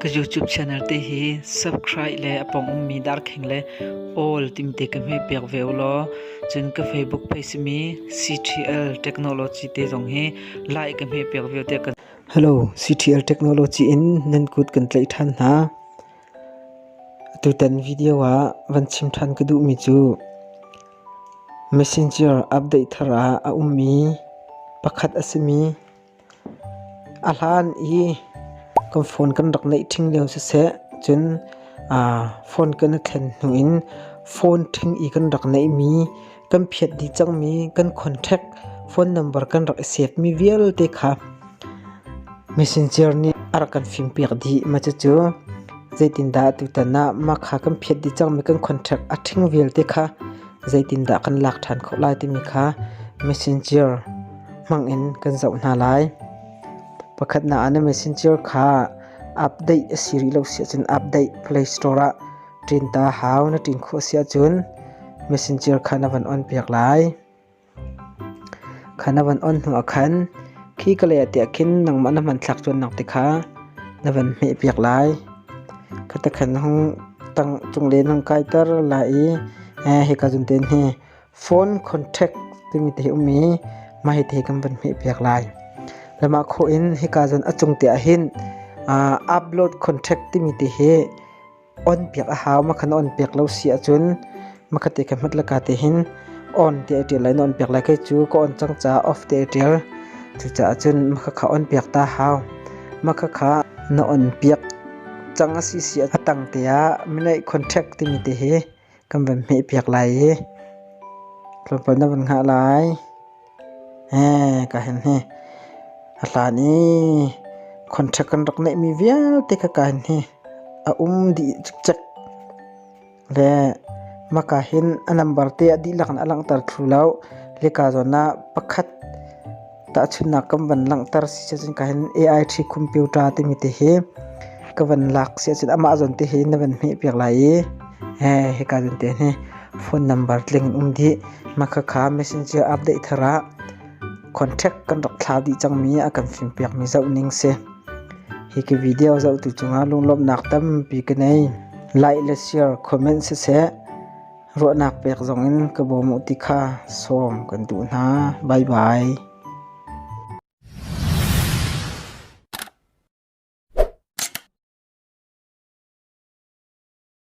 Ka YouTube channel te hi subscribe le a pong ummi darkhing le all timi te ka hmeh piak ve u law cun ka Facebook page mi CTL Technology te zong hi like ka hmeh piak ve te ka Hello, CTL Technology in nan kut kan tlaih ṭhan hna. Tutan video ah van chim ṭhan ka duhmi cu Messenger update thar ah a ummi pakhat a simi A hlan i kan phone kan rak neih ṭhing lio siseh cun phone kan i thlen hnu in phone ṭhing i kan rak neihmi kan phiat dih cangmi kan contact phone number kan rak i save mi vialte kha messenger nih a rak kan fimpiak dih. Mah cucu zeitindah tutan ah mah kha kan phiat dih cangmi kan contact a ṭhing vialte kha zeitindah kan lak ṭhan khawh lai timi kha messenger hmangin kan zoh hna lai. Pakhatnak ah na messenger kha update a si rih lo si ahcun update Play Store ah ṭin ta hau na ṭin khawh si ahcun messenger kha na van on piak lai. Kha na van on hnu ah khan khi ka lei ah tiah khin nangmah na hmanthlak cuannak te kha na van hmeh piak lai. Khata khan hung tang cunglei na hung kaiter lai i hika zun ten hi phone contact timi te hi um i mah hi te kan van hmeh piak lai. Le mah khawh in hika zawn a cung te ah hin upload contact timi te hi on piak a hau ma khan on piak lo si ahcun makhat te ka hmat laka te hin on te a tial lai na on piak lai kai cu ka on cang ca off te a tial cucaah cun makha kha on piak ta hau makha kha na on piak cang a si si a tang te ah minai contact timi te hi kan van hmeh piak lai i tlawmpal na van hngah lai ka hin hi a hlan i contract kan rak neihmi vialte kha ka hin hi a um dih cikcek le maka hin a number te a dihlak in a langhter thlu lo leka zawn ah pakhat Tahchunhnak kan van langhter si ahcun ka hin AI computer timi te hi ka van lak si ahcun amah zawn te hi na van hmeh piak lai i hika zawn te hi phone number tling in um dih. Mah khakha messenger update thar ah contact kan rak thlau dih cangmi a kan fim piakmi zoh ning si. Hi ka video zohtu cungah lunglawmhnak tampi ka nei. Like le share, comment siseh Ruahnak pek zongin ka bawm u ti kha sawm kan duh hna. Bye bye.